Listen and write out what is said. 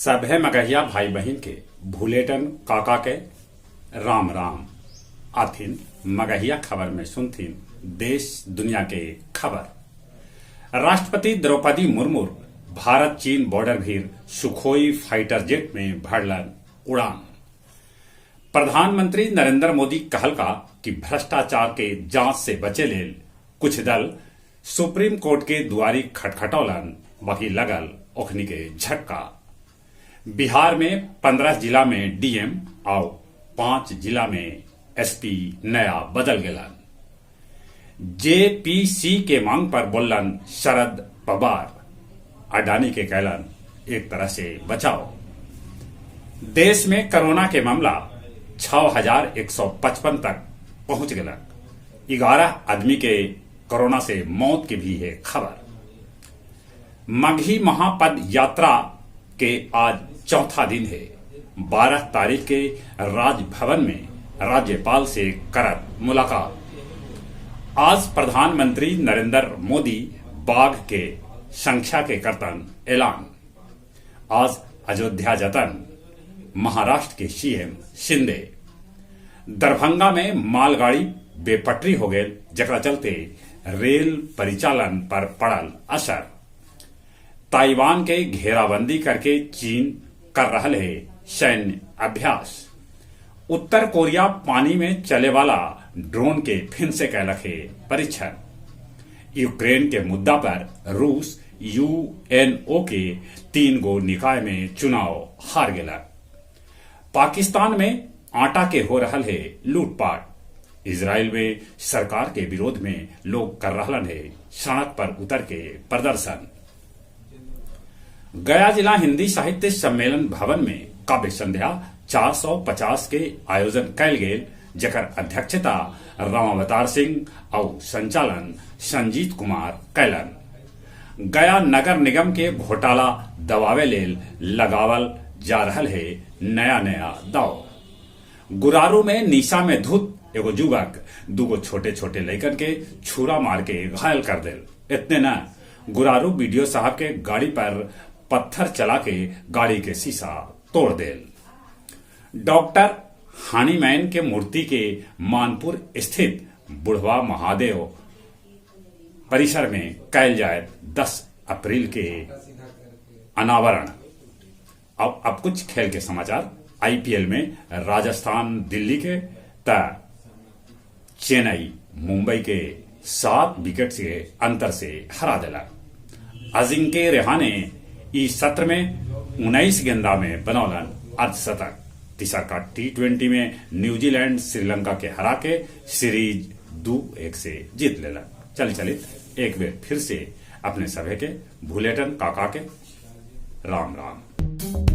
सभे मगहिया भाई बहिन के भुलेटन काका के राम राम। आथिन मगहिया खबर में सुनथिन देश दुनिया के खबर। राष्ट्रपति द्रौपदी मुर्मू भारत चीन बॉर्डर भीर सुखोई फाइटर जेट में भरलन उड़ान। प्रधानमंत्री नरेंद्र मोदी कहलका कि भ्रष्टाचार के जांच से बचे लेल कुछ दल सुप्रीम कोर्ट के दुआरी खटखटौलन, बाकी लगल ओखनी के झटका। बिहार में 15 जिला में डीएम आउ 5 जिला में एसपी नया बदल गेलन। जेपीसी के मांग पर बोलन शरद पवार, अडानी के कैलन एक तरह से बचाओ। देश में कोरोना के मामला 6155 तक पहुंच गलक। 11 आदमी के कोरोना से मौत की भी है खबर। मगही महापद यात्रा के आज चौथा दिन है। 12 तारीख के राजभवन में राज्यपाल से करत मुलाकात। आज प्रधानमंत्री नरेंद्र मोदी बाघ के संख्या के करतन ऐलान। आज अयोध्या जतन महाराष्ट्र के सीएम शिंदे। दरभंगा में मालगाड़ी बेपटरी हो गए, जकरा चलते रेल परिचालन पर पड़ल असर। ताइवान के घेराबंदी करके चीन कर रहल है सैन्य अभ्यास। उत्तर कोरिया पानी में चले वाला ड्रोन के फिर से कैलक है परीक्षण। यूक्रेन के मुद्दा पर रूस यूएनओ के 3 गो निकाय में चुनाव हार गेलक। पाकिस्तान में आटा के हो रहल है लूटपाट। इजराइल में सरकार के विरोध में लोग कर रहलन है सड़क पर उतर के प्रदर्शन। गया जिला हिंदी साहित्य सम्मेलन भवन में काव्य संध्या 450 के आयोजन कैल गेल, जकर अध्यक्षता रामावतार सिंह और संचालन संजीत कुमार कैलन। गया नगर निगम के घोटाला दबावे लेल लगावल जा रहल है नया नया दाव। गुरारू में निशा में धुत एगो जुगक दूगो छोटे छोटे लइकन के छुरा मार के घायल कर देल। इतने न, गुरारू बीडीओ साहब के गाड़ी पर पत्थर चला के गाड़ी के शीशा तोड़ देल। डॉक्टर हानीमैन के मूर्ति के मानपुर स्थित बुढ़वा महादेव परिसर में कैल जाए 10 अप्रैल के अनावरण। अब कुछ खेल के समाचार। आईपीएल में राजस्थान दिल्ली के त चेन्नई मुंबई के 7 विकेट के अंतर से हरा दिलक। अजिंक्य रहाणे इस सत्र में 19 गेंदा में बनौलन अर्धशतक। तीसरा का टी20 में न्यूजीलैंड श्रीलंका के हरा के सीरीज 2-1 से जीत लेलक। चल चलित एक बेर फिर से अपने सभे के भुलेटन काका के राम राम।